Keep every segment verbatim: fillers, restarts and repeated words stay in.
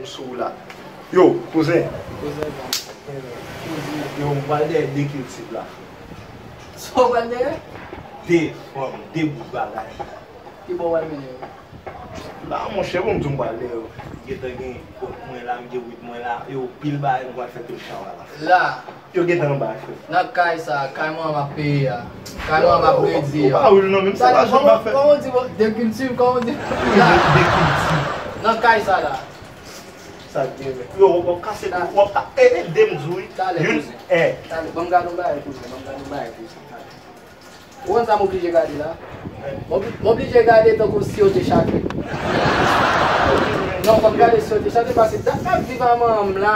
Sou la. Yo, kouzen. Kouzen, kouzen. Yo, m pral dèyè de kilti la. Sa w pral dèyè? De fanm, de bout bagay. Ki bò w pral mennen yo? La, monchè, bon, m di w m pral dèyè yo. Gentan gen kòk mwen la, m gen wit mwen la. Yo, pil bagay m pral fè tout chan la. La. Yo gentan anba, frè. Nan kay sa, kay mwen m ap peye a. Kay mwen m ap redi a. Ou pa wi non, menm se lajan m ap fè. Kòman w di, de kilti, kòman w di? De kilti. Nan kay sa la. Sa k gen, men. Yo, w ap kase tou, w ap ka, e, e, de m di w, wi. Youn, e. Talè, ban m gade yon bagay, kouzen, ban m gade yon bagay, kouzen. Ou konn sa m oblije gade la? M obli-, m oblije gade tankou si yo te chate. Non, fò m gade si yo te chate, paske dat m ap viv a manman m la,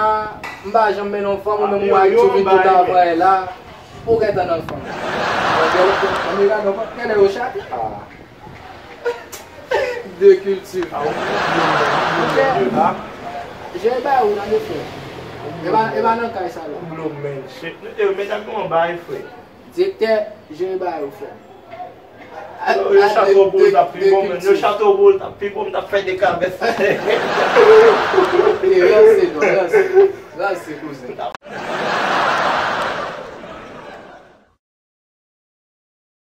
m pa janm mennen yon fanm, ou menm ou wè ak Tchoubit tout avè la, ou gentan nan fanm. Ann gade ankò, kèlè yo chate? De kilti. Jere bagay ou tande, frè. E pa, e pa nan kay sa la. Yo, medam, kòman bagay, frè? Direktè, jere bagay ou, frè. Yo, yo chante w pou l t ap pi bon, men. Yo chante w pou l t ap pi bon, m t ap fè de kabès. Ok, ranse non, ranse. Ranse, kouzen.